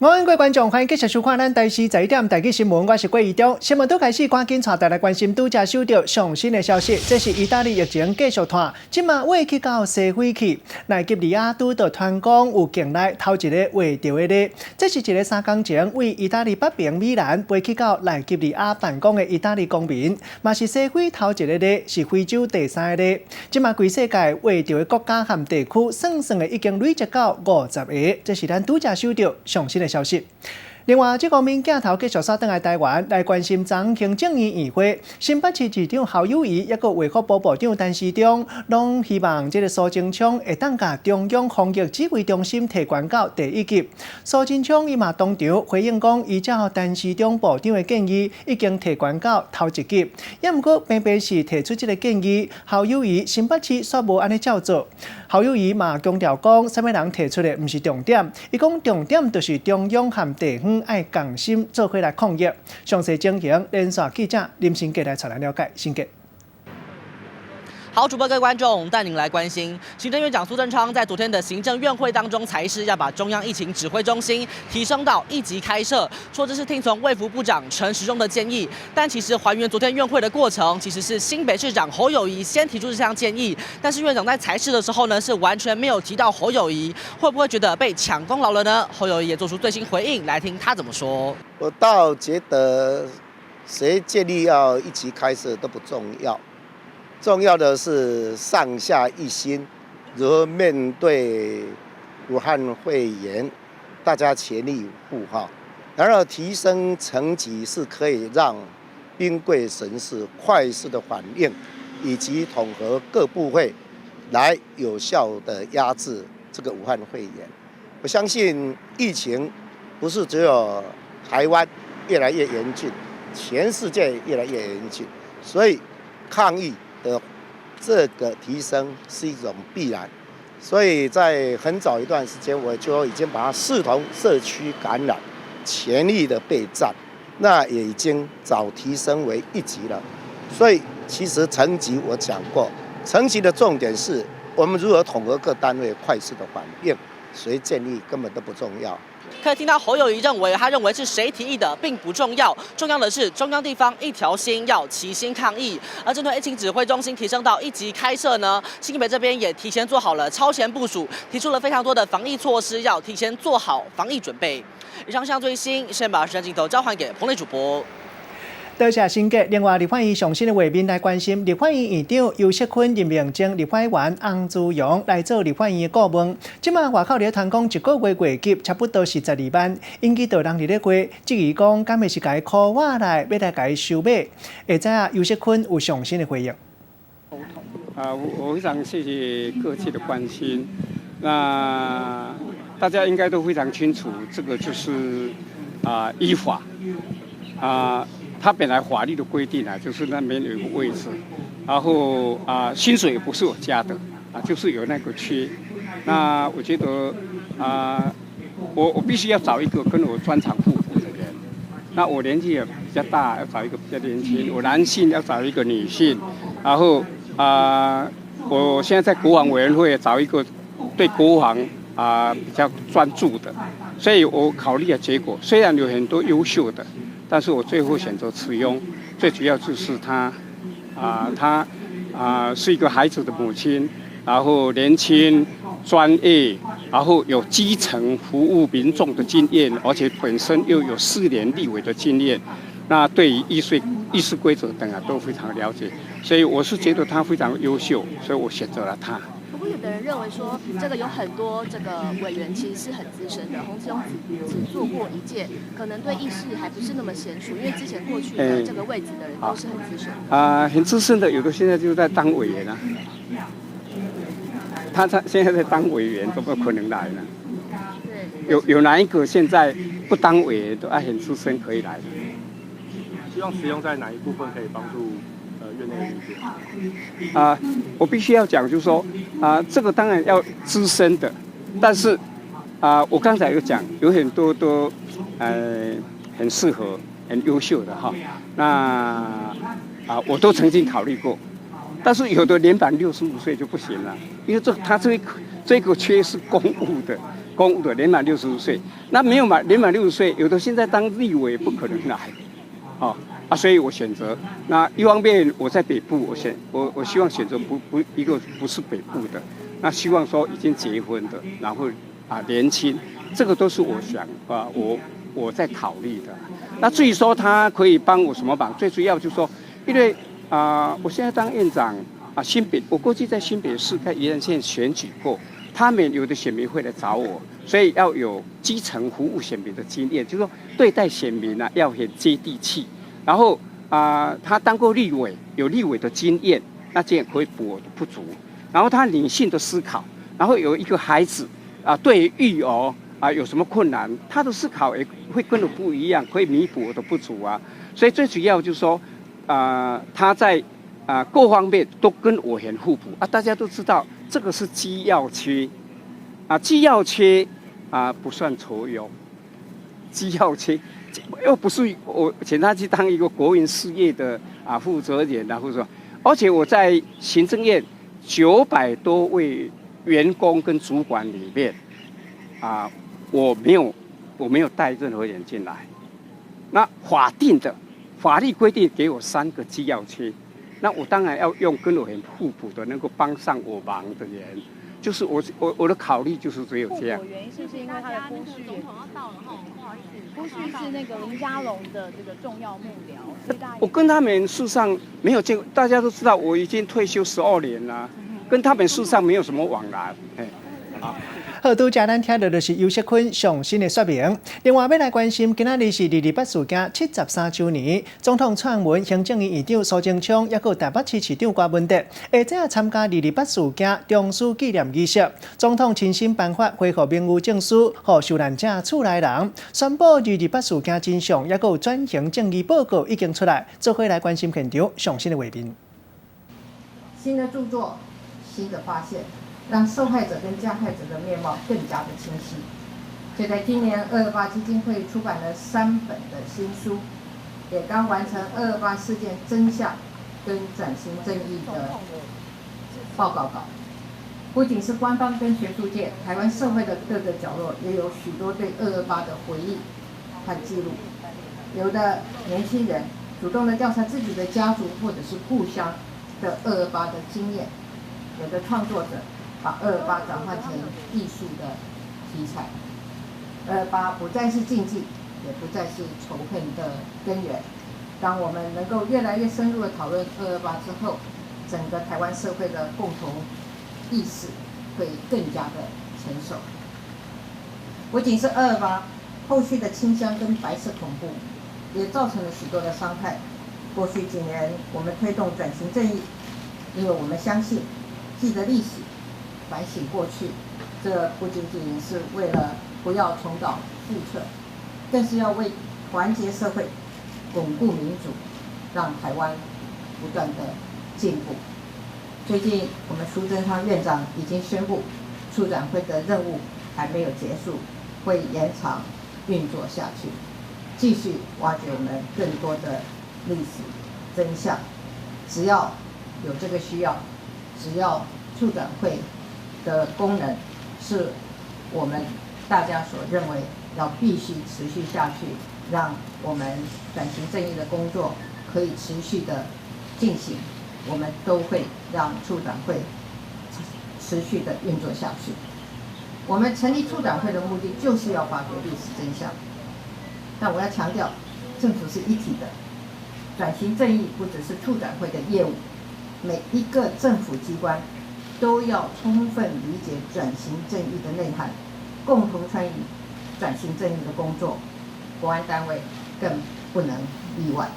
午安，各位觀眾，歡迎繼續收看咱台視十一點台語新聞，我是郭怡中。新聞拄開始，趕緊帶大家來關心拄才收著上新的消息。這是意大利疫情繼續拖，這馬挖去到西非去。奈及利亞拄著傳講有境內頭一个挖著的例，這是一个3工前位意大利北爿米蘭飛去到奈及利亞辦公的意大利公民，嘛是西非頭一个例，是非洲第三个例。這馬規世界挖著的國家和地區，算算的已經累積到50個。這是咱拄才收著上新的消息。另外，這方面鏡頭繼續煞轉來台灣來關心昨行政院院會，新北市市長侯友宜，抑閣衛福部部長陳時中，攏希望這个蘇貞昌會當共中央防疫指揮中心提懸到第一級。蘇貞昌伊嘛當場回應講，依照陳時中部長的建議，已經提懸到頭一級。抑毋過，偏偏是提出這个建議，侯友宜新北市煞無按呢照做。侯友宜嘛強調講，啥物人提出的毋是重點，伊講重點就是中央和地方愛仝心做伙來抗疫。詳細情形，連線記者林新杰來帶咱了解。新杰。好，主播各位觀眾帶您來關心，行政院長蘇貞昌在昨天的行政院會當中，裁示要把中央疫情指揮中心提升到一級開設，說這是聽從衛福部長陳時中的建議。但其實還原昨天院會的過程，其實是新北市長侯友宜先提出這項建議，但是院長在裁示的時候呢，是完全沒有提到侯友宜，會不會覺得被搶功勞了呢？侯友宜也做出最新回應，來聽他怎麼說。我倒覺得誰建議要一級開設都不重要。重要的是上下一心，如何面對武漢肺炎，大家全力以赴哈。然後提升層級是可以讓兵貴神速、快速的反應，以及統合各部會來有效的壓制這個武漢肺炎。我相信疫情不是只有台灣越來越嚴峻，全世界越來越嚴峻，所以抗疫的這個提升是一種必然，所以在很早一段時間，我就已經把它視同社區感染，全力的備戰，那也已經早提升為一級了。所以其實層級我講過，層級的重點是我們如何統合各單位快速的反應，誰建議根本都不重要。可以聽到侯友宜認為，他認為是誰提議的並不重要，重要的是中央地方一條心，要齊心抗疫。而針對疫情指揮中心提升到一級開設呢，新北這邊也提前做好了超前部署，提出了非常多的防疫措施，要提前做好防疫準備。以上是最新，先把時間鏡頭交還給彭磊主播。多謝新杰。另外，立法院上新的畫面來關心，立法院院長游錫堃任命前立法委員翁姿陽來做立法院的顧問。這馬外口咧傳講一個月月給差不多是12萬，引起著人佇咧過質疑講，敢會是共伊箍倚來，欲來共伊收買？會知影游錫堃有上新的回應。啊，我非常謝謝各界的關心。那大家應該都非常清楚，這個就是啊依法啊。他本來法律的規定啊，就是那邊有個位置，然後啊薪水也不是我加的，啊就是有那個缺。那我覺得啊，我必須要找一個跟我專長互補的人。那我年紀也比較大，要找一個比較年輕；我男性要找一個女性。然後啊，我現在在國防委員會找一個對國防啊比較專注的。所以我考慮的結果，雖然有很多優秀的。但是我最後選擇慈庸，最主要就是他，啊，他啊是一個孩子的母親，然後年輕、專業，然後有基層服務民眾的經驗，而且本身又有4年立委的經驗，那對於議事規則等啊都非常了解，所以我是覺得他非常優秀，所以我選擇了他。不過有的人認為說，這個有很多這個委員其實是很資深的，洪慈庸只做過一屆，可能對議事還不是那麼嫻熟，因為之前過去的這個位置的人都是很資深的。啊，很資深的，有的現在就在當委員啊。他現在在當委員，怎麼可能來呢？有哪一個現在不當委員都愛很資深可以來的？希望慈庸在哪一部分可以幫助院內的意見？啊，我必須要講，就是說啊，這個當然要資深的，但是啊，我剛才有講，有很多都很適合、很優秀的哈。那啊，我都曾經考慮過，但是有的年滿65歲就不行了，因為這他這個缺是公務的，公對，年滿65歲，那沒有滿年滿六十歲，有的現在當立委不可能來，哦啊，所以我選擇那一方面我在北部，我選我我希望選擇不不一個不是北部的，那希望說已經結婚的，然後啊年輕，這個都是我想啊我在考慮的。那至於說他可以幫我什麼忙，最主要就是說，因為啊我現在當院長啊新北，我過去在新北市在宜蘭縣選舉過。他們有的選民會來找我，所以要有基層服務選民的經驗，就是說對待選民呢要很接地氣。然後啊，他當過立委，有立委的經驗，那這樣可以補我的不足。然後他理性的思考，然後有一個孩子啊，對育兒啊有什麼困難，他的思考也會跟我不一樣，可以彌補我的不足啊。所以最主要就是說，啊，他在啊各方面都跟我很互補啊。大家都知道。這個是機要缺，啊，機要缺啊不算酬庸，機要缺又不是我請他去當一個國營事業的啊負責人啊，或者說，而且我在行政院900多位員工跟主管裡面，啊，我沒有帶任何人進來，那法定的法律規定給我三個機要缺。那我當然要用跟我很互補的，能夠幫上我忙的人，就是我的考慮就是只有這樣。原因是不是因為他的夫婿？總統要到了哈，不好意思，夫婿是那個林佳龍的這個重要幕僚，所以大家我跟他們事實上沒有見過，大家都知道我已經退休12年了，跟他們事實上沒有什麼往來，哎，好。好，拄才咱聽到的是游錫堃上新的說明。另外，欲來關心，今仔日是二二八事件73週年，總統蔡英文、行政院院長蘇貞昌，抑閣台北市市長柯文哲，下晝參加二二八事件忠書紀念儀式。總統親身頒發恢復名譽證書，予受難者厝內人，宣布二二八事件真相，抑閣轉型正義報告已經出來，做伙來關心現場上新的畫面。新的著作，新的發現。讓受害者跟加害者的面貌更加的清晰。就在今年，二二八基金會出版了三本的新書，也剛完成二二八事件真相跟轉型正義的報告稿。不僅是官方跟學術界，台灣社會的各個角落也有許多對二二八的回憶和記錄。有的年輕人主動的調查自己的家族或者是故鄉的二二八的經驗，有的創作者把二二八轉換成藝術的題材，二二八不再是禁忌，也不再是仇恨的根源。當我們能夠越來越深入的討論二二八之後，整個台灣社會的共同意識會更加的成熟。不僅是二二八，後續的清鄉跟白色恐怖也造成了許多的傷害。過去幾年，我們推動轉型正義，因為我們相信記得歷史，反省過去，這不僅僅是為了不要重蹈覆轍，更是要為團結社會、鞏固民主，讓台灣不斷的進步。最近，我們蘇貞昌院長已經宣布，促轉會的任務還沒有結束，會延長運作下去，繼續挖掘我們更多的歷史真相。只要有這個需要，只要促轉會的功能是我們大家所認為要必須持續下去，讓我們轉型正義的工作可以持續的進行，我們都會讓促轉會持續的運作下去。我們成立促轉會的目的就是要發掘歷史真相，但我要強調，政府是一體的，轉型正義不只是促轉會的業務，每一個政府機關都要充分理解轉型正義的內涵，共同參與轉型正義的工作，國安單位更不能例外。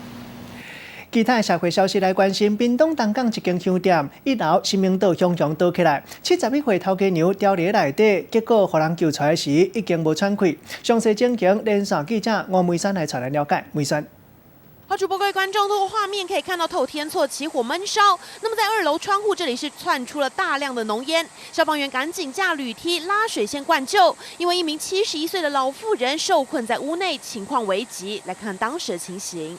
其他的社會消息來關心，屏東東港一間香店一樓新明道雄雄倒起來，71歲頭家娘牢佇內底，結果予人救出來時已經無喘氣。詳細情形，連線記者吳梅山來帶咱了解。梅山。好，主播各位觀眾，透過畫面可以看到透天厝起火悶燒。那麼在二樓窗戶這裡是竄出了大量的濃煙，消防員趕緊架鋁梯拉水線灌救，因為一名71歲的老婦人受困在屋內，情況危急。來看看當時的情形。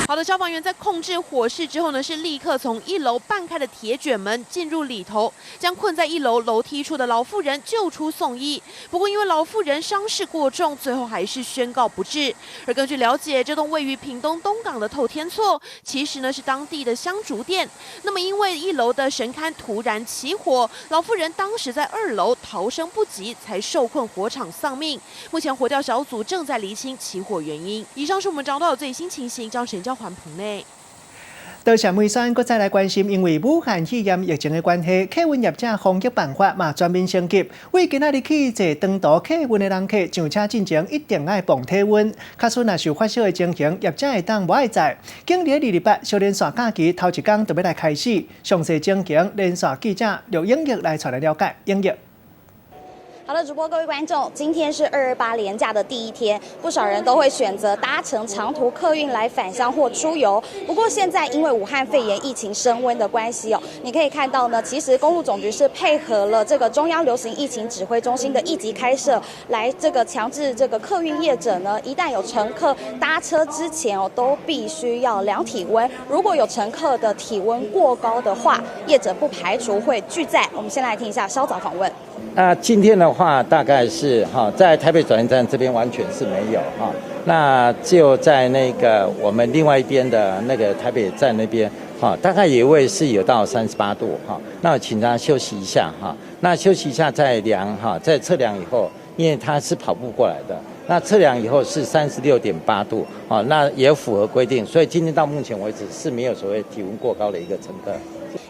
好的，消防員在控制火勢之後呢，是立刻從一樓半開的鐵捲門進入裡頭，將困在一樓樓梯處的老婦人救出送醫。不過因為老婦人傷勢過重，最後還是宣告不治。而根據了解，這棟位於屏東東港的透天厝，其實呢是當地的香燭店。那麼因為一樓的神龕突然起火，老婦人當時在二樓逃生不及，才受困火場喪命。目前火調小組正在釐清起火原因。以上是我們找到的最新情形，張神交還棚內。多謝梅山，閣再來關心，因為武漢肺炎疫情的關係，客運業者防疫辦法嘛全面升級。為今仔日去坐長途客運的人客上車進前，一定愛磅體溫。假使若是有發燒的情形，業者會當無愛載。今日228小連線假期頭一工就欲來開始，詳細情形連線記者劉英玉來帶來了解。英玉。好的，主播各位觀眾，今天是228連假的第一天，不少人都會選擇搭乘長途客運來返鄉或出遊。不過現在因為武漢肺炎疫情升溫的關係哦，你可以看到呢，其實公路總局是配合了這個中央流行疫情指揮中心的一級開設，來這個強制這個客運業者呢，一旦有乘客搭車之前哦，都必須要量體溫。如果有乘客的體溫過高的話，業者不排除會拒載。我們先來聽一下稍早訪問。那今天的話，大概是哈，在台北轉運站這邊完全是沒有哈，那就在那個我們另外一邊的那個台北站那邊哈，大概有一位是有到38度哈，那我請他休息一下哈，那休息一下再量哈，再測量以後，因為他是跑步過來的，那測量以後是36.8度啊，那也符合規定，所以今天到目前為止是沒有所謂體溫過高的一個乘客。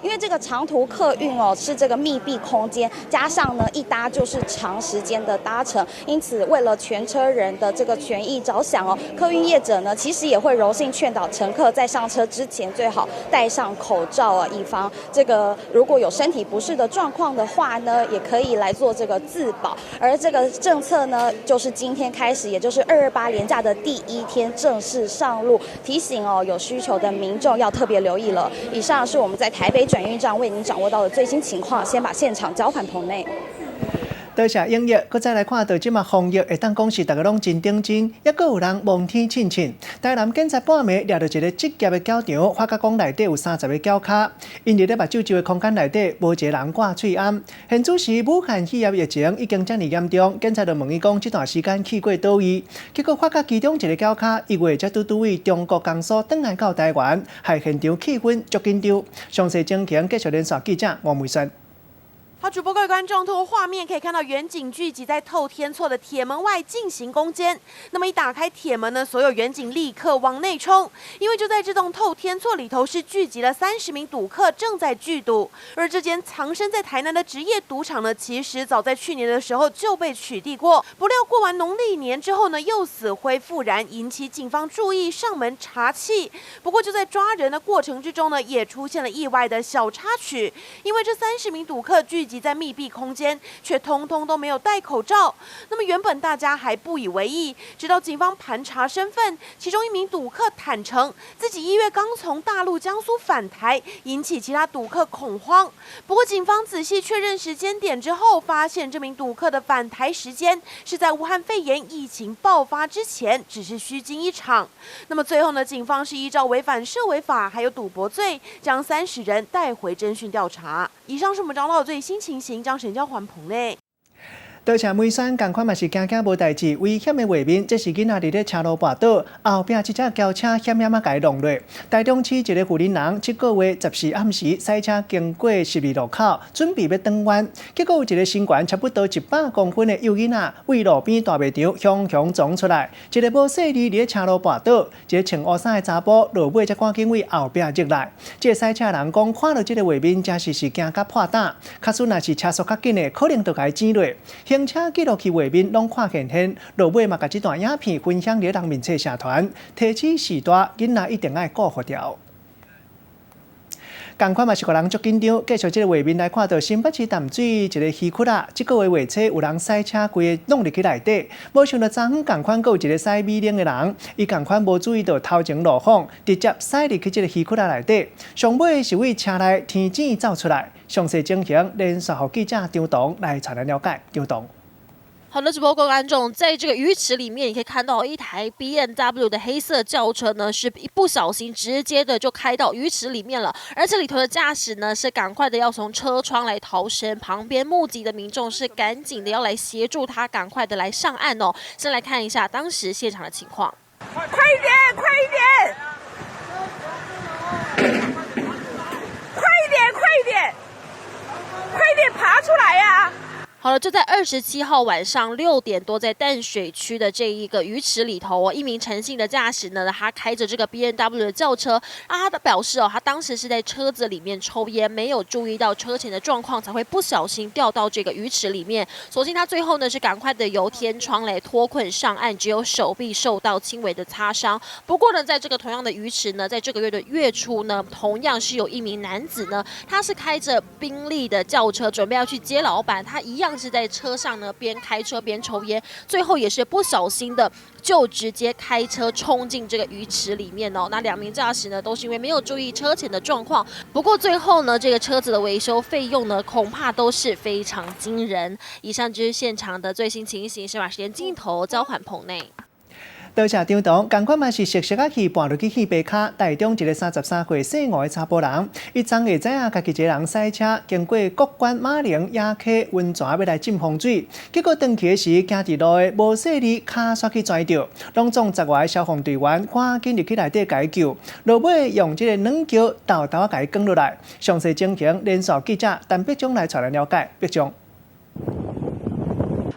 因為這個長途客運哦，是這個密閉空間，加上呢一搭就是長時間的搭乘，因此為了全車人的這個權益着想哦，客運業者呢其實也會柔性勸導乘客在上車之前最好戴上口罩啊，以防這個如果有身體不適的狀況的話呢，也可以來做這個自保。而這個政策呢，就是今天開始，也就是228連假的第一天正式上路，提醒哦有需求的民眾要特別留意了。以上是我們在台北轉運站為您掌握到的最新情況，先把現場交還棚內。多謝英玉，閣再來看到這馬防疫會當講是逐家攏真認真，猶閣有人望天慶慶。台南警察半暝掠著一個職業的狗場，發覺講內底有30個狗跤，𪜶佇咧目睭周的空間內底無一個人掛喙罨。現此時武漢肺炎疫情已經遮爾嚴重，警察就問伊講這段時間去過佗位，結果發覺其中一個狗跤1月才拄拄對中國江蘇轉來到台灣，害現場氣氛足緊張。詳細情形繼續連線記者黃梅萱。好，主播各位觀眾，透過畫面可以看到，員警聚集在透天厝的鐵門外進行攻堅。那麼一打開鐵門呢，所有員警立刻往內衝，因為就在這棟透天厝裡頭是聚集了30名賭客正在聚賭。而這間藏身在台南的職業賭場呢，其實早在去年的時候就被取締過，不料過完農曆年之後呢，又死灰復燃，引起警方注意，上門查緝。不過就在抓人的過程之中呢，也出現了意外的小插曲，因為這30名賭客聚集在密閉空間，卻通通都沒有戴口罩。那麼原本大家還不以為意，直到警方盤查身份，其中一名賭客坦承自己1月剛從大陸江蘇返台，引起其他賭客恐慌。不過警方仔細確認時間點之後，發現這名賭客的返台時間是在武漢肺炎疫情爆發之前，只是虛驚一場。那麼最後呢，警方是依照違反社維法還有賭博罪，將30人帶回偵訊調查。以上是我們找到的最新情形，將神交還棚內。多謝梅山，仝款嘛是驚驚無代誌，危險的畫面。這是囡仔佇咧車路跋倒，後壁這隻轎車險險仔共伊弄落。台中市一個婦人，這個月14暗時駛車經過十字路口，準備欲轉彎，結果有一個身懸差不多100公分的幼囡仔，對路邊大賣場雄雄撞出來，一个無細膩佇咧車路跋倒，一個穿烏衫的查埔落尾才趕緊對後壁入來。這个駛車人講，看到這个畫面，真實是驚甲破膽。假使若是車速較緊的，可能就共伊剪落。行車記錄器畫面攏看現現，落尾嘛共這段影片分享佇人面冊社團，提醒序大囡仔一定愛顧好著。仝款嘛是予人足緊張，繼續這个畫面來看到新北市淡水一个魚窟仔，這個月月初有人駛車規个弄入去內底，無想到昨昏仝款閣有一个駛米奶的人，伊仝款無注意到頭前路況，直接駛入去這个魚窟仔內底，上尾是對車內天井走出來，詳細情形連續予記者張彤來帶咱了解。張彤。好的，直播各位觀眾，在這個魚池裡面，你可以看到一台 BMW 的黑色轎車呢，是一不小心直接的就開到魚池裡面了，而且裡頭的駕駛呢，是趕快的要從車窗來逃生，旁邊目擊的民眾是趕緊的要來協助他，趕快的來上岸哦。先來看一下當時現場的情況。快一點，快一點，快一點，快一點，快一點爬出來呀！好了，就在27號晚上6點多，在淡水區的這一個魚池裡頭哦，一名陳姓的駕駛呢，他開着這個 BMW 的轎車，啊，他的表示哦，他當時是在車子裡面抽菸，沒有注意到車前的狀況，才會不小心掉到這個魚池裡面。所幸他最後呢是趕快的由天窗來脫困上岸，只有手臂受到輕微的擦傷。不過呢，在這個同樣的魚池呢，在這個月的月初呢，同樣是有一名男子呢，他是開着賓利的轎車，準備要去接老闆，他一樣是在車上呢，邊開車邊抽菸，最後也是不小心的就直接開車衝進這個魚池裡面哦。那兩名駕駛呢，都是因為沒有注意車前的狀況。不過最後呢，這個車子的維修費用呢，恐怕都是非常驚人。以上就是現場的最新情形，是把時間鏡頭交還棚內。多謝張董，仝款嘛是熟悉仔戲跋落去戲爬跤。台中一个33歲姓吳的查埔人，伊昨下知影家己一个人駛車經過谷關馬陵野溪溫泉欲來浸風水，結果轉去的時行佇路的無細膩跤煞去跩著，攏總10外个消防隊員趕緊入去內底共伊救，落尾用這个軟轎沓沓仔共伊扛落來。詳細情形，連線記者陳碧忠來帶來了解。碧忠。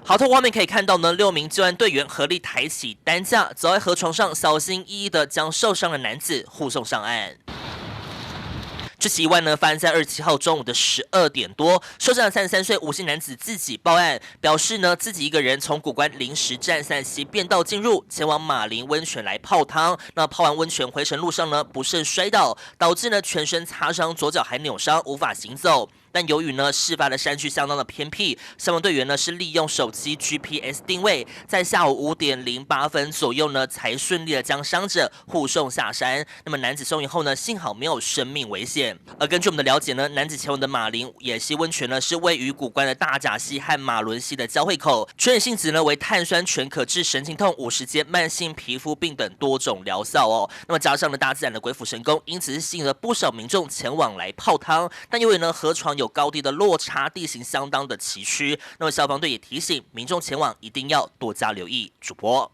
好，透過畫面可以看到呢，6名救援隊員合力抬起擔架，走在河床上，小心翼翼地將受傷的男子護送上岸。這起意外呢，發生在27號中午的12點多，受傷的33歲吳姓男子自己報案，表示呢自己一個人從谷關臨時站3C變道進入，前往馬林溫泉來泡湯。那泡完溫泉回程路上呢，不慎摔倒，導致呢全身擦傷，左腳還扭傷，無法行走。但由於呢，事發的山區相當的偏僻，消防隊員呢是利用手機 GPS 定位，在下午5點08分左右呢，才順利的將傷者護送下山。那麼男子送醫後呢，幸好沒有生命危險。而根據我們的了解呢，男子前往的馬林野溪溫泉呢，是位於谷關的大甲溪和馬崙溪的交匯口，泉水性質呢為碳酸泉，可治神經痛、50肩、慢性皮膚病等多種療效哦。那麼加上了大自然的鬼斧神工，因此是吸引了不少民眾前往來泡湯。但由於呢河床有高低的落差，地形相當的崎嶇，那麼消防隊也提醒民眾前往一定要多加留意。主播。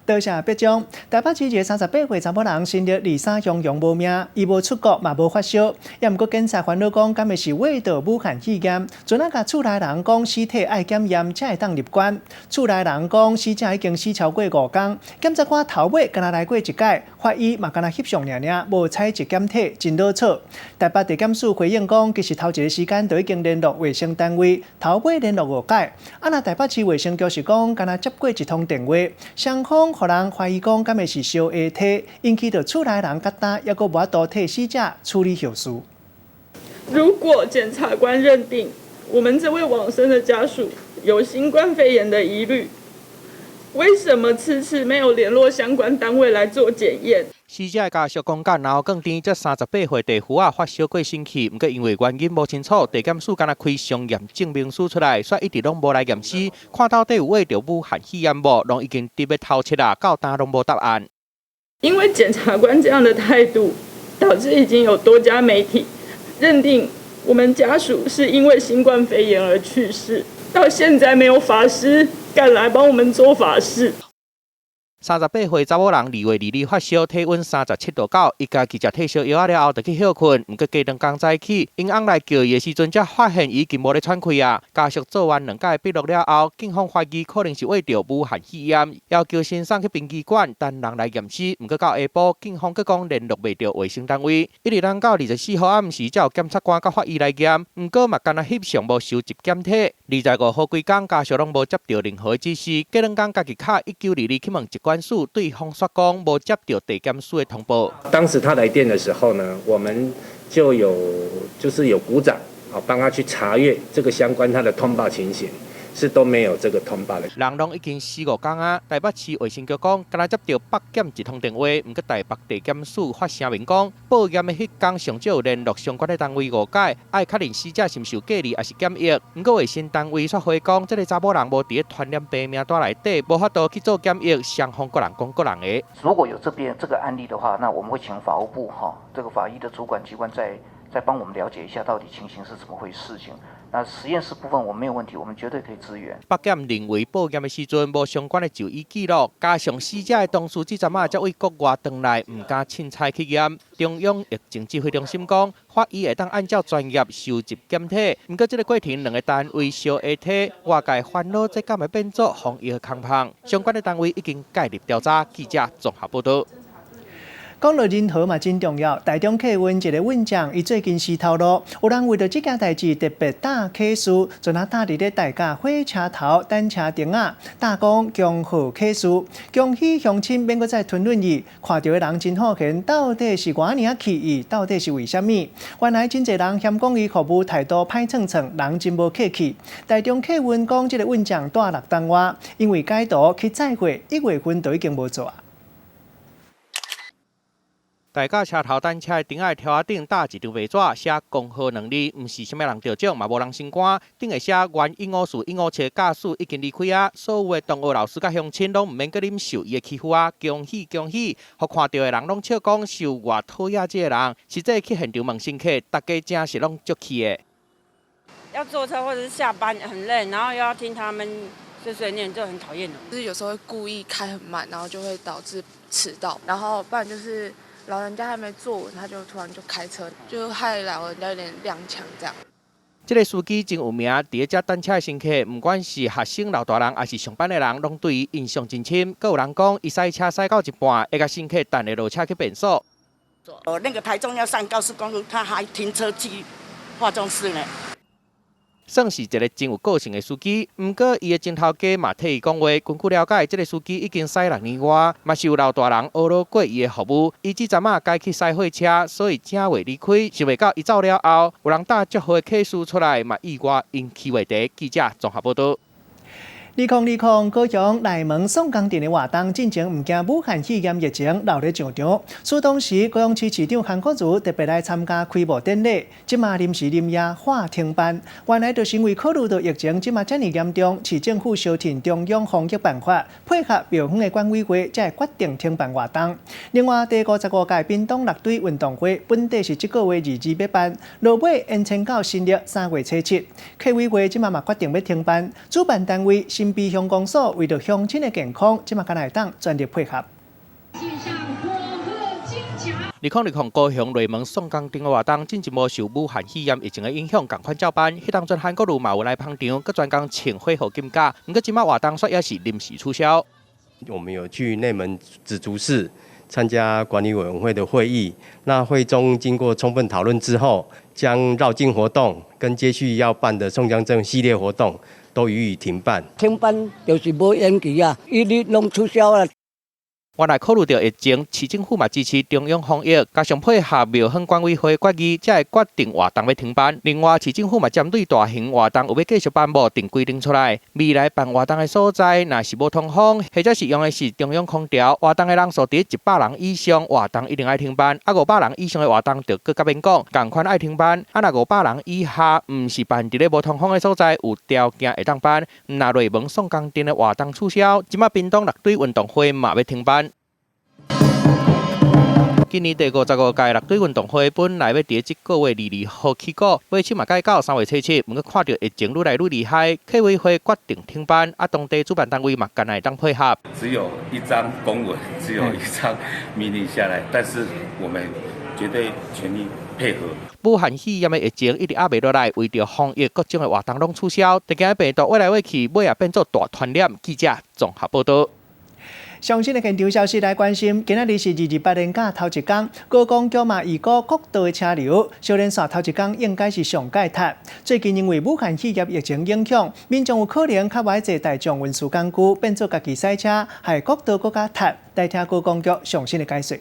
多謝畢章。台北市一个38歲查某人，新曆23雄雄無命，伊無出國嘛無發燒，也毋過檢查煩惱講，敢會是秽著武漢肺炎？陣仔共厝內人講屍體愛檢驗才會當入棺。厝內人講死者已經死超過5工，檢察官頭尾敢若來過一擺，法醫嘛敢若翕相爾爾，無採集檢體，真囉嗦。台北地檢署回應講，其實頭一个時間就已經聯絡衛生單位，頭尾聯絡五擺。啊，若台北市衛生局是講，敢若接過一通電話，雙方予人懷疑講，敢會是相下體，引起著厝內人佮擔，猶閣無法度替死者處理後事。如果檢察官認定我們這位往生的家屬有新冠肺炎的疑慮，為什麼遲遲沒有聯絡相關單位來做檢驗？死者的家屬講，甲老公甜這38歲地婦仔發燒過身去，毋過因為原因無清楚，地檢署敢若開相驗證明書出來，煞一直攏無來驗屍，看到底有秽著武漢肺炎無，攏已經佇欲頭七啦，到今攏無答案。因為檢察官這樣的態度，導致已經有多家媒體認定我們家屬是因為新冠肺炎而去世，到現在沒有法師敢來幫我們做法事。38歲查某人2月22發燒，體溫37.9度，伊家己食退燒藥仔了後，就去歇睏。毋過隔2工早起，𪜶翁來叫伊的時陣，才發現伊已經無咧喘氣啊！家屬做完兩擺筆錄了後，警方懷疑可能是秽著武漢肺炎，要求先送去殯儀館等人來驗屍。毋過到下晡，警方閣講聯絡袂著衛生單位，一直等到24號暗時，才有檢察官佮法醫來驗。毋過嘛，敢若翕相無收集檢體。25號規工，家屬攏無接著任何指示，隔2工家己敲1922去問疾管署，對方煞講無接著地檢署的通報。當時他來電的時候呢，我們就有就是有股長啊幫他去查閱這個相關他的通報情形。是都沒有這個通報的。人攏已經死五工啊！台北市衛生局講，敢若接著北檢一通電話，毋過台北地檢署發聲明講，報驗的彼工上少有聯絡相關的單位五擺，愛確認死者是毋是有隔離，抑是檢疫。毋過衛生單位煞回講，這个查某人無佇咧傳染病名單內底，無法度去做檢疫，雙方各人講各人的。如果有這邊這個案例的話，那我們會請法務部哈，這個法醫的主管機關再幫我們了解一下到底情形是怎麼回事情。那實驗室部分我們沒有問題，我們絕對可以支援。北檢認為報驗的時陣無相關的就醫記錄，加上死者的同事這陣仔才對國外轉來，毋敢凊彩去驗。中央疫情指揮中心講，法醫會當按照專業收集檢體，毋過這个過程兩个單位相下體，外界煩惱這敢會變做防疫的空縫。相關的單位已經介入調查。記者綜合報導。講到人和嘛真重要，台中客運一个運將，伊最近死頭路，有人為著這件代誌特別搭客士，就若搭佇咧大甲火車頭等車亭仔，搭講恭賀客士，恭喜鄉親免閣再吞忍伊，看著的人真好奇，到底是偌爾仔氣伊，到底是為啥物？原來真濟人嫌講伊服務態度歹創創，人真無客氣。台中客運講這个運將蹛六冬外，因為改途去載貨，一月份就已經無做啊。大甲車頭等車的亭仔柱仔頂搭一張白紙，寫恭賀兩字，毋是啥物人得獎，嘛無人升官。頂下寫原154 157駕駛已經離開啊，所有的同學、老師佮鄉親攏毋免閣忍受伊的欺負啊！恭喜恭喜！予看著的人攏笑講受偌討厭這个人，實際去現場問乘客，大家真是攏足氣的。要坐車或者是下班很累，然後又要聽他們碎碎念，就很討厭。就是有時候會故意開很慢，然後就會導致遲到，然後不然就是。老人家還沒坐穩，他就突然就開車，就害老人家有點踉蹌這樣。這个司機真有名，佇咧遮等車的乘客，毋管是學生、老大人，抑是上班的人，攏對伊印象真深。閣有人講，伊駛車駛到一半，會共乘客等下落車去便所。哦，那個台中要上高速公路，他還停車去化妝室呢。算是一个真有個性的司機，毋過伊的前頭家嘛替伊講話。根據了解，這个司機已經駛六年外，嘛是有老大人呵咾過伊的服務。伊這陣仔改去駛貨車，所以正袂離開。想袂到伊走了後，有人搭足好的客士出來，嘛意外引起話題。記者綜合報導。2020高雄內門宋江陣的活動，進前毋驚武漢肺炎疫情留咧上場，所以當時高雄市市長韓國瑜特別來參加開幕典禮。這馬臨時臨夜喊停辦，原來就是因為考慮到疫情這馬遮爾嚴重，市政府相挺中央防疫辦法，配合廟方的管委會，才會決定停辦活動。另外，第55屆屏東六堆運動會本底是這个月22欲辦，落尾延遲到新曆3月初7。客委會這馬嘛決定欲停辦，主辦單位新埤鄉公所為著鄉親的健康，這馬敢若會當全力配合。2020高雄內門宋江陣的活動，進前無受武漢肺炎疫情的影響，仝款照辦。彼當陣韓國瑜嘛有來捧場，閣專工穿火號金甲。毋過這馬活動煞也是臨時取消。我們有去內門紫竹寺參加管理委員會的會議，那會中經過充分討論之後，將繞境活動跟接續要辦的宋江陣系列活動都予以停辦。停辦就是無延期啊，一律攏取消啊。原來考慮著疫情，市政府嘛支持中央防疫，加上配合廟方管委會決議，才會決定活動欲停辦。另外，市政府嘛針對大型活動有欲繼續辦無，定規定出來。未來辦活動的所在，若是無通風，或者是用的是中央空調，活動的人數佇100人以上，活動一定愛停辦。啊，500人以上的活動就閣較免講，仝款愛停辦。啊，若500人以下，毋是辦佇咧無通風的所在，有條件會當辦。若內門宋江陣的活動取消，這馬屏東六堆運動會嘛欲停辦。今年第55屆六堆運動會本來欲佇這个月22號起鼓，尾手嘛改到3月初7，毋過看著疫情愈來愈厲害，客委會決定停辦，啊，當地主辦單位嘛干焦會當配合。只有一張公文，只有一張命令下來，但是我們絕對全力配合。武漢肺炎的疫情一直壓袂落來，為著防疫，各種的活動攏取消，特驚病毒越來越去，尾仔變做大傳染。記者綜合報導。上新的現場消息來關心，今仔日是228連假頭一工，高公局嘛預估國道的車流，小連線頭一工應該是上蓋塞。最近因為武漢肺炎疫情影響，民眾有可能較無愛坐大眾運輸工具，變做家己駛車，害國道閣較塞。來聽高公局上新的解說。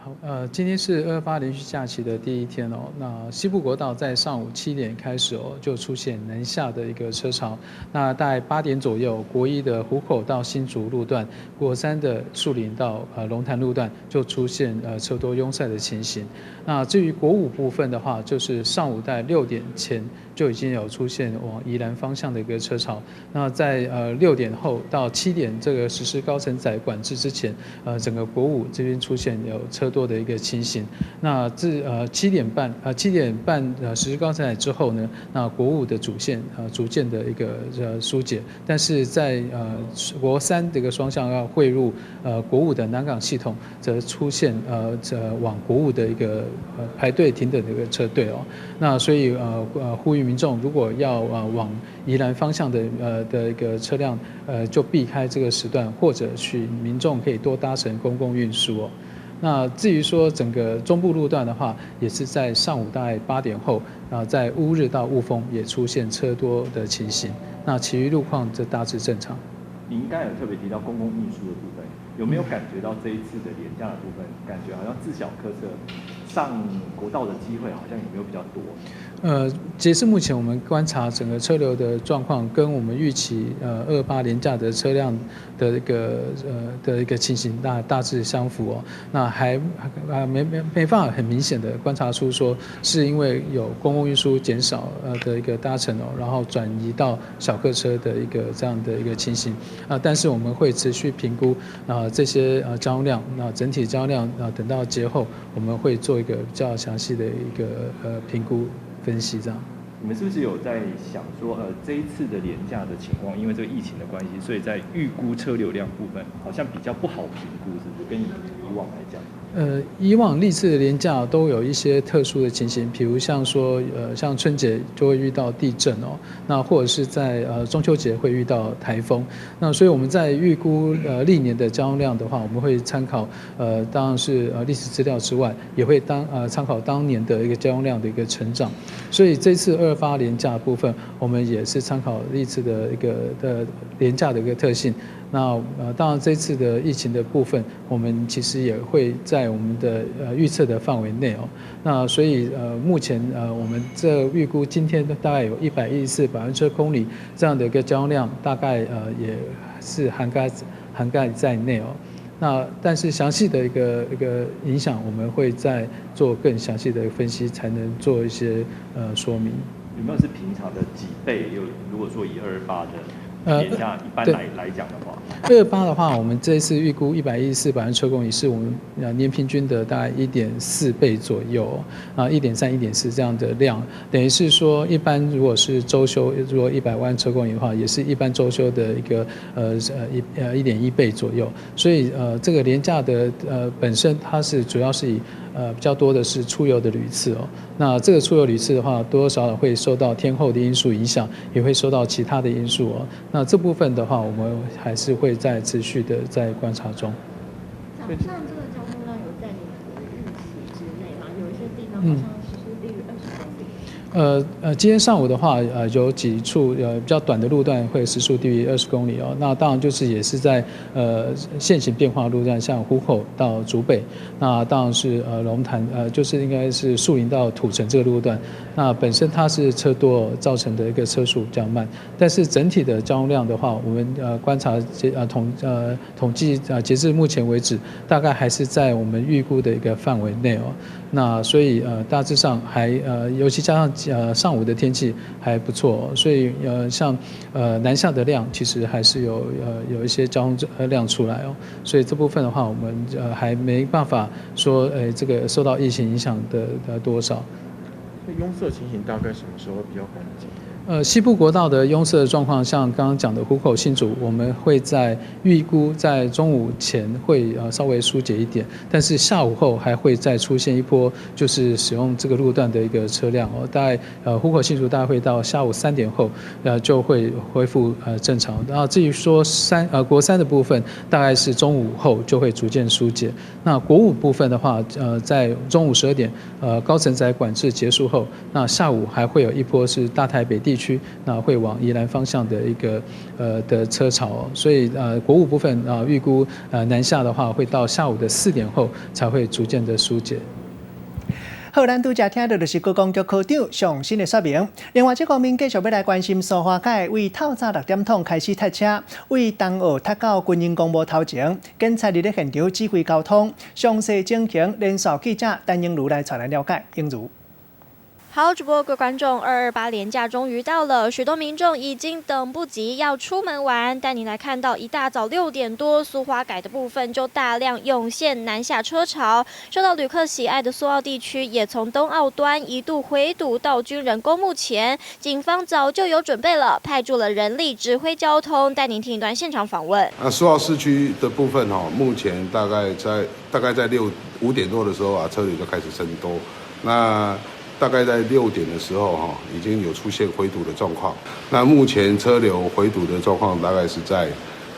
好，今天是228連續假期的第一天哦。那西部國道在上午7點開始哦，就出現南下的一個車潮。那大概8點左右，國一的湖口到新竹路段，國三的樹林到龍潭路段就出現車多擁塞的情形。那至於國五部分的話，就是上午在6點前就已經有出現往宜蘭方向的一個車潮。那在6點後到7點這個實施高乘載管制之前，整個國五這邊出現有車多的一個情形。那自7點半實施高乘載之後呢，那國五的主線逐漸的一個疏解，但是在國三這個雙向要匯入國五的南港系統，則出現這往國五的一個排隊停等的一個車隊哦。那所以呼籲民眾如果要往宜蘭方向的一個車輛就避開這個時段，或者去民眾可以多搭乘公共運輸哦。那至於說整個中部路段的話，也是在上午大概8點後，啊，在烏日到霧峰也出現車多的情形。那其餘路況則大致正常。您剛才有特別提到公共運輸的部分，有沒有感覺到這一次的連假的部分，感覺好像自小客車上國道的機會好像有沒有比較多？截至目前，我們觀察整個車流的狀況，跟我們預期228連假的車輛的一個情形大致相符哦。那還沒辦法很明顯的觀察出說是因為有公共運輸減少的一個搭乘哦，然後轉移到小客車的一個這樣的一個情形啊。但是我們會持續評估啊這些交通量，那整體交通量啊等到節後，我們會做一個比較詳細的一個評估。分析這樣，你們是不是有在想說，這一次的連假的情況，因為這個疫情的關係，所以在預估車流量部分好像比較不好評估，是不是？跟以往來講？以往歷次的連假都有一些特殊的情形，比如像說，像春節就會遇到地震哦，那或者是在中秋節會遇到颱風，那所以我們在預估歷年的交通量的話，我們會參考當然是歷史資料之外，也會參考當年的一個交通量的一個成長，所以這次228連假部分，我們也是參考歷次的一個的連假的一個特性。那當然這次的疫情的部分，我們其實也會在我們的預測的範圍內哦。那所以目前我們這預估今天大概有114百萬車公里這樣的一個交通量，大概也是涵蓋在內哦。那但是詳細的一個影響，我們會再做更詳細的分析，才能做一些說明。有沒有是平常的幾倍？有如果說以228的？連假一般來講的話， 228的話，我們這一次預估114百萬車公里，是我們年平均的大概1.4倍左右啊，1.3、1.4這樣的量，等於是說，一般如果是周休，如果100萬車公里的話，也是一般周休的一個1.1倍左右。所以這個連假的本身它是主要是以比較多的是出遊的旅次哦。那這個出遊旅次的話，多多少少會受到天候的因素影響，也會受到其他的因素哦。那這部分的話，我們還是會再持續的在觀察中。早上這個交通量有在你們的預期之內嗎？有一些地方好像時速低於20公里。今天上午的話，有幾處比較短的路段會時速低於20公里哦。那當然就是也是在線形變化路段，像湖口到竹北，那當然是龍潭就是應該是樹林到土城這個路段。那本身它是車多造成的一個車速比較慢，但是整體的交通量的話，我們觀察統計截至目前為止，大概還是在我們預估的一個範圍內哦。那所以大致上還尤其加上上午的天氣還不錯，所以像南下的量其實還是有一些交通量出來哦。所以這部分的話，我們還沒辦法說這個受到疫情影響的多少。擁塞情形大概什麼時候會比較緩解？西部國道的擁塞的狀況，像剛剛講的湖口新竹，我們會在預估在中午前會稍微疏解一點，但是下午後還會再出現一波，就是使用這個路段的一個車輛哦，大概湖口新竹大概會到下午3點後，就會恢復正常。然後至於說國三的部分，大概是中午後就會逐漸疏解。那國五部分的話，在中午12點，高乘載管制結束後，那下午還會有一波是大台北地區，那會往宜蘭方向的一個的車潮，所以國五部分啊預估南下的話，會到下午的4點後才會逐漸的疏解。好，咱拄才聽到就是觀光局科長上新的說明。另外，這方面繼續欲來關心蘇花改為透早6點通開始塞車，為東澳塞到軍營公墓頭前，警察佇咧現場指揮交通。詳細情形，連線記者陳英如來帶咱了解。英如。好，主播各位觀眾，228連假終於到了，許多民眾已經等不及要出門玩。帶你來看到一大早6點多，蘇花改的部分就大量湧現南下車潮，受到旅客喜愛的蘇澳地區也從東澳端一度回堵到軍人公墓前，警方早就有準備了，派駐了人力指揮交通。帶您聽一段現場訪問。那蘇澳市區的部分哈，目前大概在5點多的時候啊，車流就開始增多。那大概在6點的時候，哈，已經有出現回堵的狀況。那目前車流回堵的狀況大概是在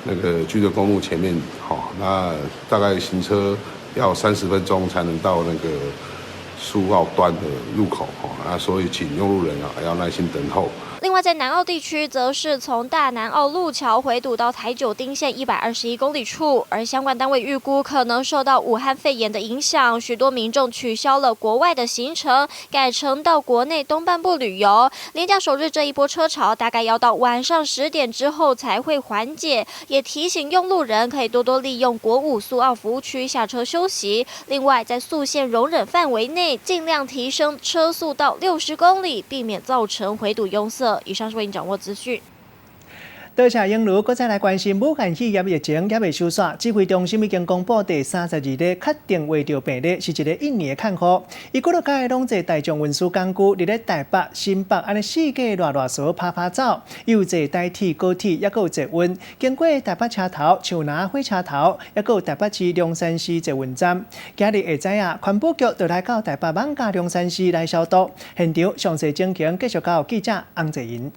那個軍人公墓前面，哈，那大概行車要30分鐘才能到那個蘇澳端的入口，哈，啊，所以請用路人啊要耐心等候。另外，在南澳地區，則是從大南澳陸橋回堵到台九丁線121公里處，而相關單位預估可能受到武漢肺炎的影響，許多民眾取消了國外的行程，改成到國內東半部旅遊。連假首日這一波車潮，大概要到晚上10點之後才會緩解，也提醒用路人可以多多利用國五蘇澳服務區下車休息。另外，在速限容忍範圍內，盡量提升車速到60公里，避免造成回堵擁塞。以上是為你掌握資訊。多謝英如，閣再來關心武漢肺炎疫情猶未收煞，指揮中心已經公布第32例確定確診病例，是一个印尼的看護。伊幾落工攏坐大眾運輸工具，佇咧台北、新北按呢四界賴賴趖趴趴走，又坐台鐵、高鐵，抑閣有捷運，經過台北車頭、樹林火車頭，抑閣有台北市龍山寺捷運站。今日下早啊，環保局就來到台北艋舺龍山寺來消毒，現場詳細情形繼續交予記者洪濟銀。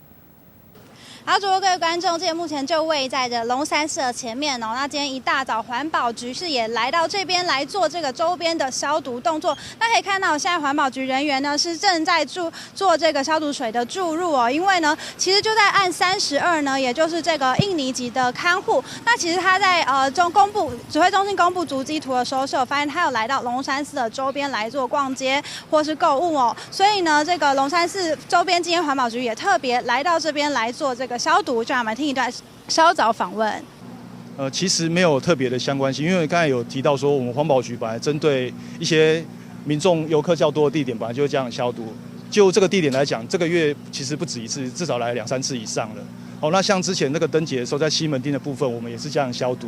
好，主播各位觀眾，這目前就位在這龍山寺的前面哦。那今天一大早，環保局是也來到這邊來做這個周邊的消毒動作。那可以看到，現在環保局人員呢是正在做這個消毒水的注入哦。因為呢，其實就在案32呢，也就是這個印尼籍的看護。那其實他在中公布指揮中心公布足跡圖的時候，是有發現他有來到龍山寺的周邊來做逛街或是購物哦。所以呢，這個龍山寺周邊今天環保局也特別來到這邊來做這個消毒，就讓我們聽一段稍早訪問。其實沒有特別的相關性，因為剛才有提到說，我們環保局本來針對一些民眾遊客較多的地點，本來就會這樣消毒。就這個地點來講，這個月其實不止一次，至少來兩三次以上了。好，那像之前那個燈節的時候，在西門町的部分，我們也是這樣消毒。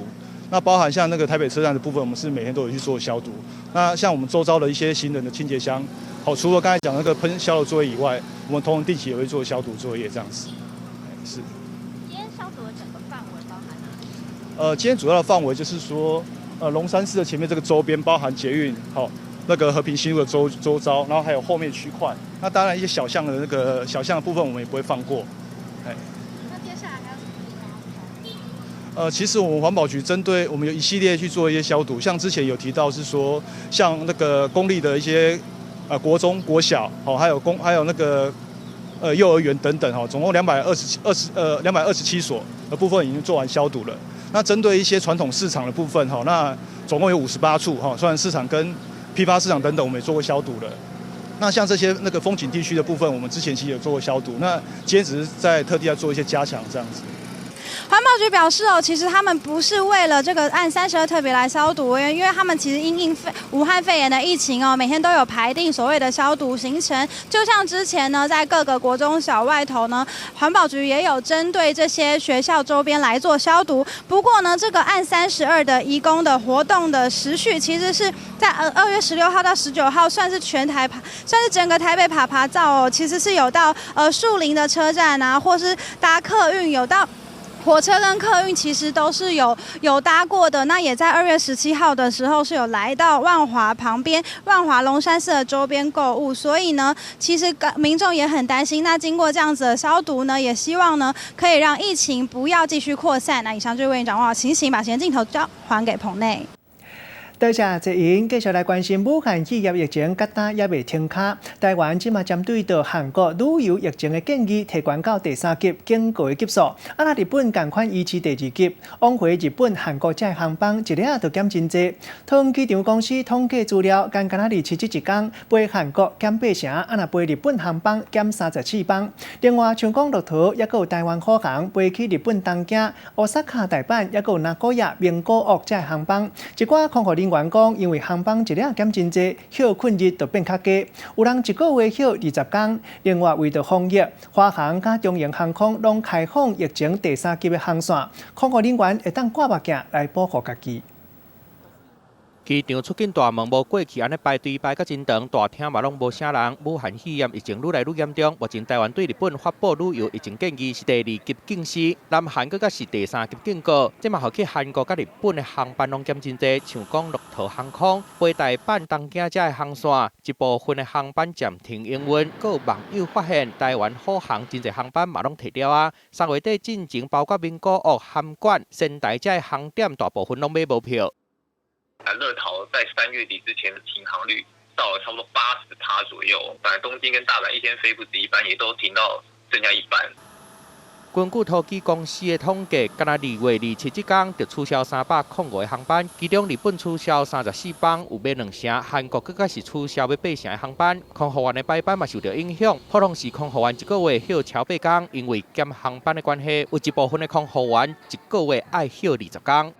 那包含像那個台北車站的部分，我們是每天都有去做消毒。那像我們周遭的一些行人的清潔箱，好，除了剛才講那個噴消毒作業以外，我們同時定期也會做消毒作業，這樣子。是。今天消毒的整個範圍包含哪？今天主要的範圍就是說，龍山寺的前面這個周邊，包含捷運，好，那個和平新路的周遭，然後還有後面區塊。那當然一些小巷的那個小巷的部分，我們也不會放過。哎。那接下來還有什麼地方要消？其實我們環保局針對我們有一系列去做一些消毒，像之前有提到是說，像那個公立的一些國中、國小，好，還有那個幼兒園等等，哈，總共227所的部分已經做完消毒了。那針對一些傳統市場的部分，哈，那總共有58處，哈，雖然市場跟批發市場等等，我們也做過消毒了。那像這些那個風景地區的部分，我們之前其實有做過消毒，那今天只是在特地要做一些加強，這樣子。環保局表示哦，其實他們不是為了這個案32特別來消毒，因為他們其實因應武漢肺炎的疫情哦，每天都有排定所謂的消毒行程。就像之前呢，在各個國中小外頭呢，環保局也有針對這些學校周邊來做消毒。不過呢，這個案32的移工的活動的時序，其實是在2月16號到19號，算是全台算是整個台北趴趴走哦，其實是有到樹林的車站啊，或是搭客運有到。火車跟客運其實都是有搭過的，那也在2月17號的時候是有來到萬華旁邊萬華龍山寺的周邊購物，所以呢，其實民眾也很擔心。那經過這樣子的消毒呢，也希望呢可以讓疫情不要繼續擴散。那以上就是為你掌握情形，把時間鏡頭交還給棚內。多多謝謝英，繼續來關心武漢肺炎疫情，到今猶未停跤。台灣這馬針對著韓國旅遊疫情的建議，提懸到第三級警告的級數。啊，若日本仝款維持第二級，往回日本、韓國這航班一日就減真濟。桃園機場公司統計資料，干焦佇七夕一工，飛韓國減八成，啊若飛日本航班減34班。另外，像講樂桃，抑閣有台灣虎航飛去日本東京、大阪、大阪，抑閣有名古屋、名古屋這航班，一寡空服人員講，因為航班一日減真濟，歇睏日就變較低，有人一個月歇20工。另外，為著防疫，華航佮長榮航空攏開放疫情第三級的航線，空服人員會當掛目鏡來保護家己。機場出境大門無過去按呢排隊排甲真長，大廳嘛攏無啥人。武漢肺炎疫情愈來愈嚴重，目前台灣對日本發布旅遊疫情建議是第二級警示，南韓閣閣是第三級警告。這嘛予去韓國佮日本的航班攏減真濟，像講樂桃航空飛大阪東京這的航線，一部分的航班暫停營運。閣有網友發現，台灣虎航真濟航班嘛攏撤掉啊。3月底進前，包括名古屋、函館、仙台這的航點，大部分攏買無票。樂桃在3月底之前的停航率到了差不多80%左右，本來東京跟大阪一天飛不止一班，也都停到剩下一班。根據桃機公司的統計，干焦2月27這工就取消305個航班，其中日本取消34班，有欲兩成；韓國閣閣是取消欲八成的航班。空服員的排班嘛受著影響，普通時空服員一個月歇超八工，因為減航班的關係，有一部分的空服員一個月愛歇20工。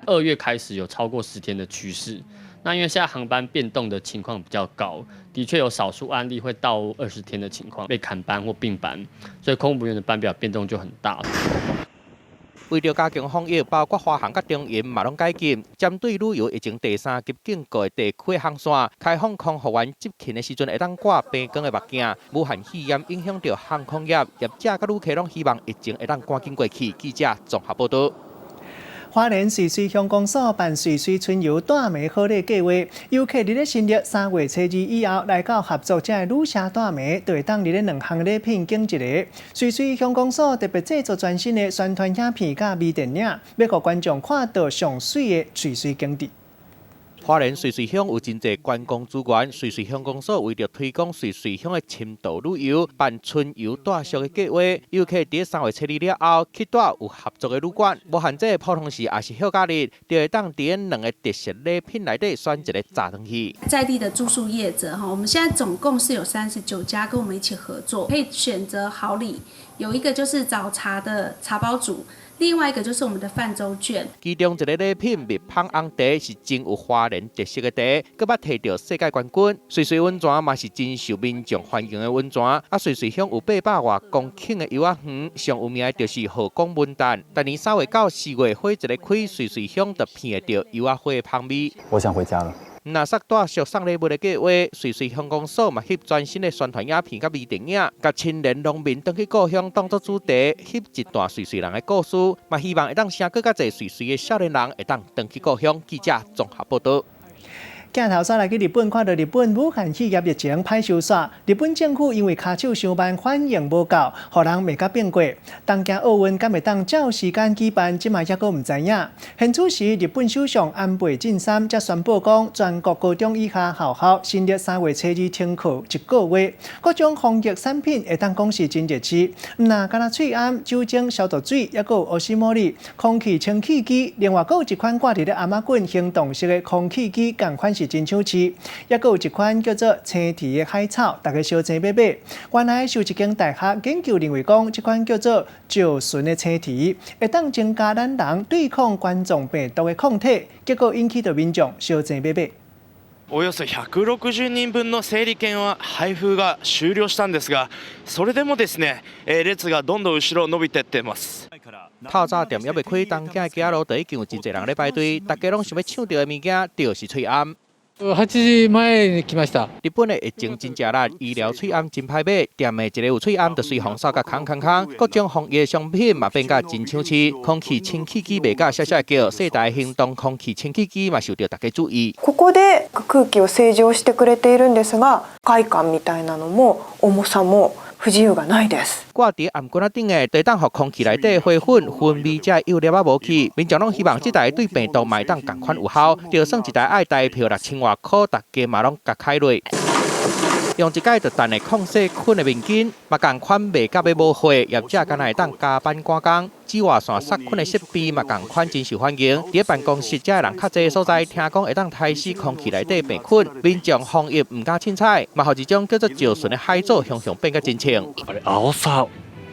2月開始有超過10天的趨勢，那因為現在航班變動的情況比較高，的確有少數案例會到20天的情況被砍班或併班，所以空服員的班表變動就很大。為著加強防疫，包括華航佮長榮嘛攏解禁，針對旅遊疫情第三級警告的地區航線，開放空服員執勤的時陣會當掛平光的目鏡。武漢肺炎影響著航空業，業者佮旅客攏希望疫情會當趕緊過去。記者綜合報導。花蓮瑞穗鄉公所辦瑞穗春遊帶暝好禮計劃，遊客佇咧新曆3月初2以後來到合作這个旅社帶暝，就會當佇咧兩項禮品揀一个。瑞穗鄉公所特別製作全新的宣傳影片佮微電影，欲予觀眾看到上媠的瑞穗景致。花蓮瑞穗鄉有真濟觀光資源，瑞穗鄉公所為著推廣瑞穗鄉的深度旅遊，辦春遊帶宿的計劃。遊客佇3月初2了後，去蹛有合作的旅館，無限制普通時抑是休假日，就會當佇兩个特色禮品內底選一个早轉去。在地的住宿業者哈，我們現在總共是有39家跟我們一起合作，可以選擇好禮，有一個就是早茶的茶包組。另外一個就是我們的泛舟券。其中一个禮品蜜芳紅茶是真有花蓮特色的茶，閣捌提著世界冠軍。瑞穗溫泉嘛是真受民眾歡迎的溫泉。啊，瑞穗鄉有800外公頃的柚仔園，上有名的就是後宮文旦。逐年3月到4月花一个開，瑞穗鄉就鼻著柚仔花的芳味。我想回家了。若說帶宿送禮物的計劃，瑞穗鄉公所嘛翕全新的宣傳影片佮微電影，共青年農民轉去故鄉當作主題，翕一段瑞穗人的故事，嘛希望會當生閣較濟瑞穗的少年人會當轉去故鄉。記者綜合報導。鏡頭煞來去日本，看著日本武漢肺炎疫情歹收煞。日本政府因為跤手傷慢，反應無夠，予人罵甲變卦。東京奧運敢會當照時間舉辦，這馬猶閣毋知影。現此時，日本首相安倍晉三才宣布講，全國高中以下學校新曆3月初2停課一個月。各種防疫產品會當講是真熱市，毋若干焦喙罨、酒精消毒水，猶閣有烏絲毛哩空氣清氣機，另外閣有一款掛佇咧頷仔棍行動式的空氣機，仝款是真搶市，猶閣有一款叫做青提的海草，大家相爭欲買。原來受一間大學研究認為講，這款叫做石蓴的青提，會當增加咱人對抗冠狀病毒的抗體，結果引起著民眾相爭欲買。およそ160人分の整理券は配布が終了したんですが、それでもですね、列がどんどん後ろ伸びてってます。透早店猶未開，東京的街仔路就已經有真濟人咧排隊，大家攏想欲搶著的物件，就是喙罨。 8時前に來ました。日本的疫情真正力，醫療喙罨真歹買，店的一个有喙罨就隨風掃甲空空空，各種防疫商品嘛變甲真搶市，空氣清氣機賣甲聲聲叫，世代行動空氣清氣機嘛受著大家注意。ここで空気を清浄してくれているんですが、不快感みたいなのも重さも不自由がないです。掛佇頷頸仔頂的，會當予空氣內底花粉、分泌這幼粒仔無去。民眾攏希望這台對病毒嘛會當仝款有效，就算一台愛台票六千外箍，大家嘛攏共開落。用一擺就擲的抗細菌的面巾，嘛仝款賣甲欲無貨，業者敢若會當加班趕工。紫外線殺菌的設備嘛仝款真受歡迎。佇辦公室遮的人較濟所在，聽講會當殺死空氣內底病菌，民眾防疫毋敢凊彩，嘛予一種叫做石船的海藻雄雄變甲真穿。青さ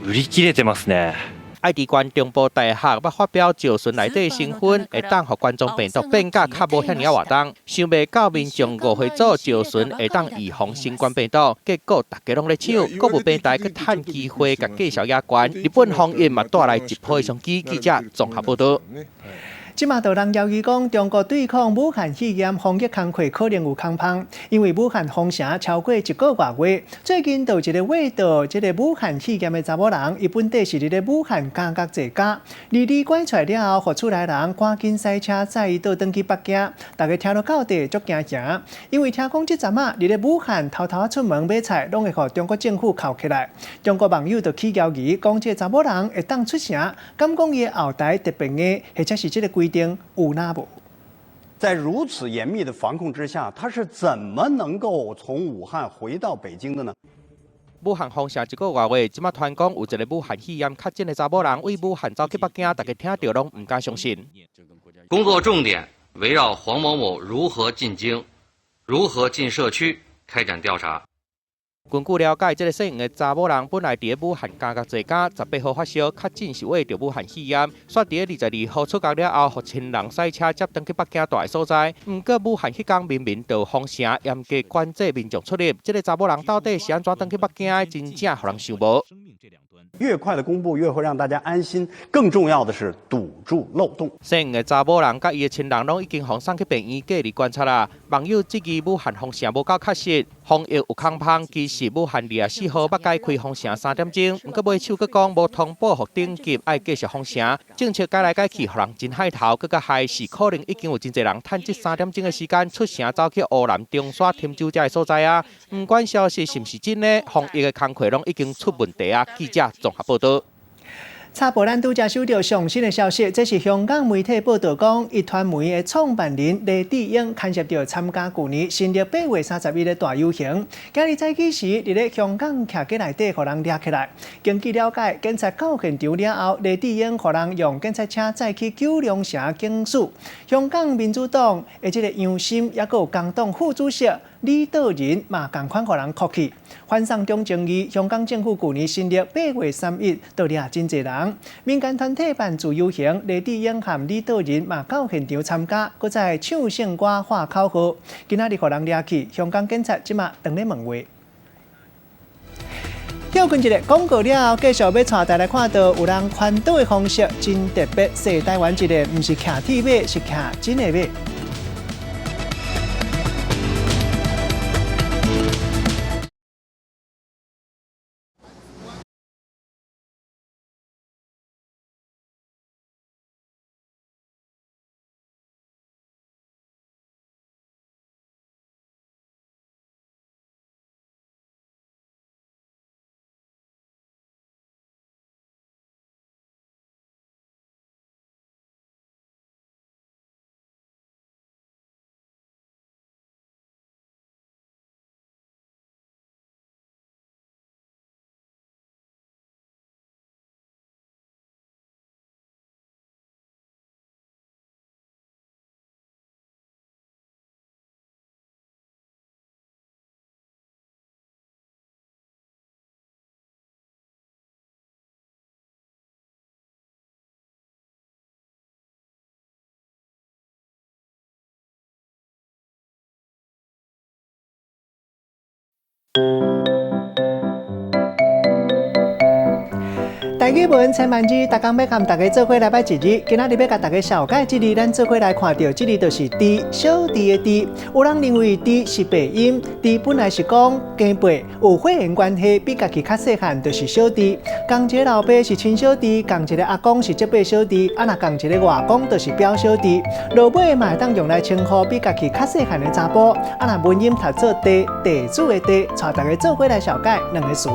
売り切れてますね。愛知縣中部大學欲發表石蓀內底成分，會當予冠狀病毒變甲較無遐爾仔活動。想袂到民眾誤會做石蓀會當預防新冠病毒，結果大家攏咧搶，閣有平台閣趁機會共價數壓懸。日本防疫嘛帶來一波商機，記者綜合報導。這馬就人猶豫講，中國對抗武漢肺炎防疫工課可能有空縫，因為武漢封城超過一個外月。最近就有一個患著這个武漢肺炎的查某人，伊本底是佇咧武漢監獄坐監，離離拐出來了後，予厝內人趕緊駛車載伊倒轉去北京。大家聽到到底足驚驚，因為聽講這陣仔佇咧武漢偷偷出門買菜，攏會予中國政府扣起來。中國網友就起懷疑，講這个查某人會當出城，敢講伊的後台特別硬，或者是這个規定有那無？在如此嚴密的防控之下，他是怎麼能夠從武漢回到北京的呢？武漢封城一個外月，這馬傳講有一個武漢肺炎確診的查某人為武漢走去北京，大家聽著攏毋敢相信。工作重點圍繞黃某某如何進京、如何進社區開展調查。根據了解，這个姓黃的查某人本來佇武漢監獄坐監，18號發燒，確診是患著武漢肺炎。煞佇22號出獄了後，予親人駛車接轉去北京蹛的所在。毋過武漢彼工明明就封城，嚴格管制民眾出入，這个查某人到底是按怎轉去北京的？真正予人想無。越快的公布，越會讓大家安心。更重要的是堵住漏洞。姓黃的查某人佮伊的親人攏已經予送去病院隔離觀察啦。網友質疑武漢封城無夠確實，防疫有空縫。其實武漢24號欲解開封城3點鐘，毋過尾手閣講無通報予頂級，愛繼續封城。政策改來改去，予人真害頭，閣較害是可能已經有真濟人趁這3點鐘的時間出城走去烏南、中山、汀州這个所在啊。毋管消息是毋是真的，防疫的工課攏已經出問題啊！記者綜合報導。插播咱拄才收著上新的消息，這是香港媒體報導講，壹傳媒的創辦人黎智英牽涉著參加舊年新曆8月31的大遊行。今日早起時，佇咧香港徛街內底，予人掠起來。根據了解，警察到現場了後，黎智英予人用警察車載去九龍城警署。香港民主黨的這个楊森，抑閣有工黨副主席李德仁嘛，仝款予人扣去。反送中爭議，香港政府舊年新曆8月31都掠真濟人。民間團體辦自由行，黎智英和李德仁嘛到現場參加，閣再唱聖歌喊口號。今仔日予人掠去，香港警察這馬當咧問話。跳過一个廣告了後，繼續欲帶大家來看到有人環島的方式真特別。踅台灣一个，毋是騎鐵馬，是騎真的馬。台語文千萬字，逐工欲佮大家做伙來擺一字。今仔日欲共大家紹介這字，咱做伙來看著這字就是弟，小弟的弟。有人認為弟是白音，弟本來是講家輩有血緣關係，比家己較細漢就是小弟。仝一个老爸是親小弟，仝一个阿公是叔伯小弟，啊若仝一个外公就是表小弟。落尾嘛會當用來稱呼比家己較細漢的查埔。啊若文音讀做弟，地主的地，帶大家做伙來紹介兩个詞。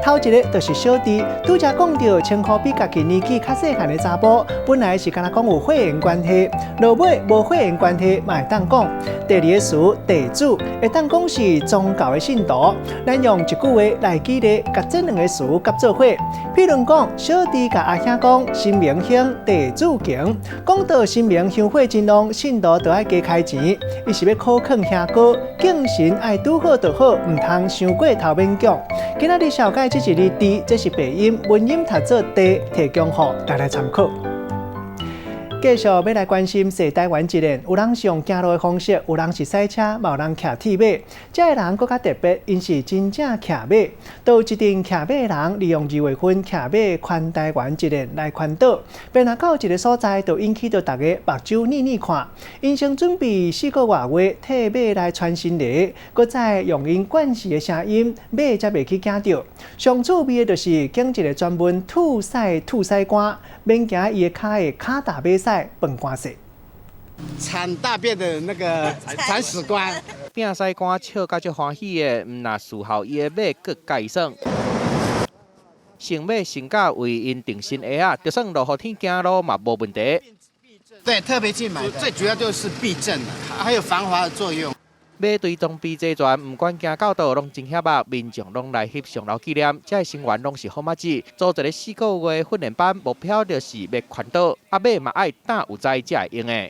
頭一个就是小弟，拄才講著稱呼比家己年紀較細漢的查埔，本來是敢若講有血緣關係，落尾無血緣關係嘛會當講。第二个詞地主，會當講是宗教的信徒。咱用一句話來舉例，共這兩個詞夾做伙。譬如講，小弟共阿兄講，神明興，地主窮。講到神明香火真旺，信徒就愛加開錢。伊是欲苦勸兄哥，敬神愛拄好就好，毋通傷過頭勉強。今仔日紹介這一字弟，這是白音，文音讀做地，提供予大家參考。繼續欲來關心踅台灣一練，有人是用行路的方式，有人是駛車，嘛有人騎鐵馬。這个人閣較特別，𪜶是真正騎馬。都有一陣騎馬的人利用2月份騎馬環台灣一練來環島，便若到一个所在，就引起著大家目睭膩膩看。𪜶先準備四個外月，替馬來傳新禮，閣再用𪜶慣勢的聲音，馬才袂去驚著。上趣味的就是揀一个專門吐屎吐屎官，免驚伊的跤會跤踏馬屎。飯官勢，鏟大便的那個鏟屎官，摒屎官笑甲足歡喜的，毋若事後伊的馬閣共伊耍，乘馬乘甲為𪜶定新鞋仔，就算落雨天行路嘛無問題。對，特別去買，最主要就是避震，還有防滑的作用。馬隊裝備齊全，毋管行到佗攏真翕目，民眾攏來翕相留紀念。這个成員攏是好馬子，組一个四個月訓練班，目標就是欲環島。啊，馬嘛愛膽有知才會用的。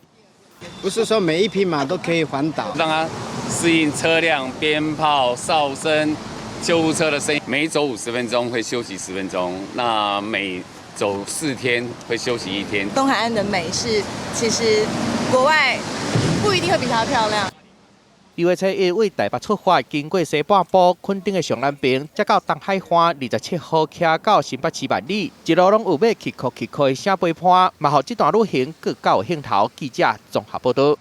不是說每一匹馬都可以環島，讓它適應車輛、鞭炮、哨聲、救護車的聲音。每走50分鐘會休息10分鐘，那每走4天會休息1天。東海岸的美是，其實國外不一定會比它漂亮。2月初一為台北出發，經過西半部、墾丁的上南平，才到東海岸27號騎到新北市萬里，一路攏有馬起哭起哭的聲陪伴，嘛予這段旅行閣較有興頭。記者綜合報導。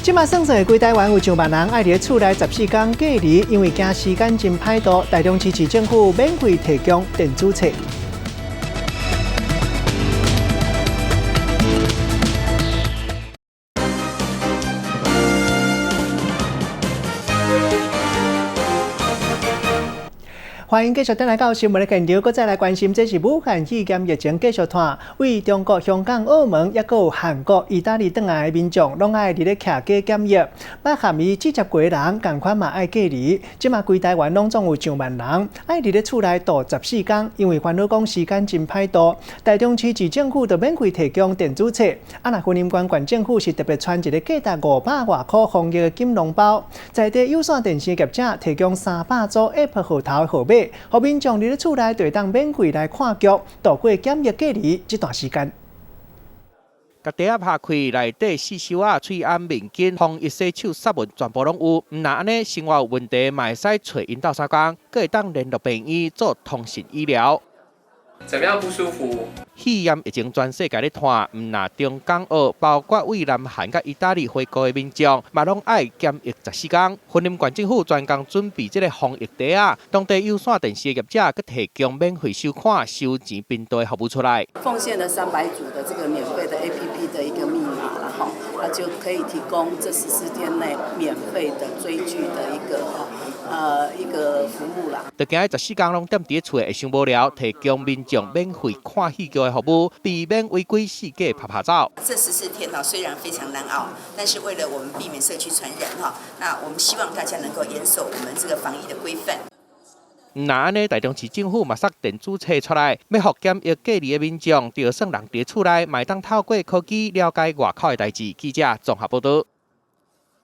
這馬算算，規台灣有上萬人愛佇厝內14工隔離，因為驚時間真歹度，台中市市政府免費提供電子冊。歡迎繼續轉來到新聞的現場，閣再來關心，這是武漢肺炎疫情繼續拖，為中國、香港、澳門，抑閣有韓國、意大利轉來的民眾，攏愛佇咧徛家檢疫，捌含伊這十幾人仝款嘛愛隔離。這馬規台灣攏總有上萬人愛佇咧厝內度14工，因為煩惱講時間真歹度。台中市市政府就免費提供電子冊，啊，若雲林縣縣政府是特別傳一个價值500外箍防疫的錦囊包，在地有線電視業者提供300組 App 號頭號碼。予民眾佇咧厝內就會當免費來看劇，度過檢疫隔離這段時間。共袋仔拍開，內底四袖仔、喙罨、面巾、防疫洗手、殺蚊，全部攏有。毋若按呢，生活有問題，嘛會使揣𪜶鬥相共，閣會當聯絡病院做通訊醫療。怎麼樣不舒服？肺炎疫情全世界咧拖，毋若中港澳，包括為南韓佮意大利回國的民眾，嘛攏愛檢疫14工。雲林縣政府專工準備這个防疫袋仔，當地有線電視的業者閣提供免費收看、收錢頻道的服務出來。奉獻了300組的這個免費的 APP 的一個密碼啦，吼，那就可以提供這14天內免費的追劇的一個一個服務啦。就驚14工攏踮佇厝會傷無聊，提供民眾免費看戲劇的服務，避免違規四界趴趴走。這14天呢，雖然非常難熬，但是為了我們避免社區傳染哈，那我們希望大家能夠嚴守我們這個防疫的規範。毋若按呢，台中市政府嘛捒電子冊出來，欲予檢疫隔離的民眾，就算人佇厝內，嘛會當透過科技了解外口的代誌。記者綜合報導。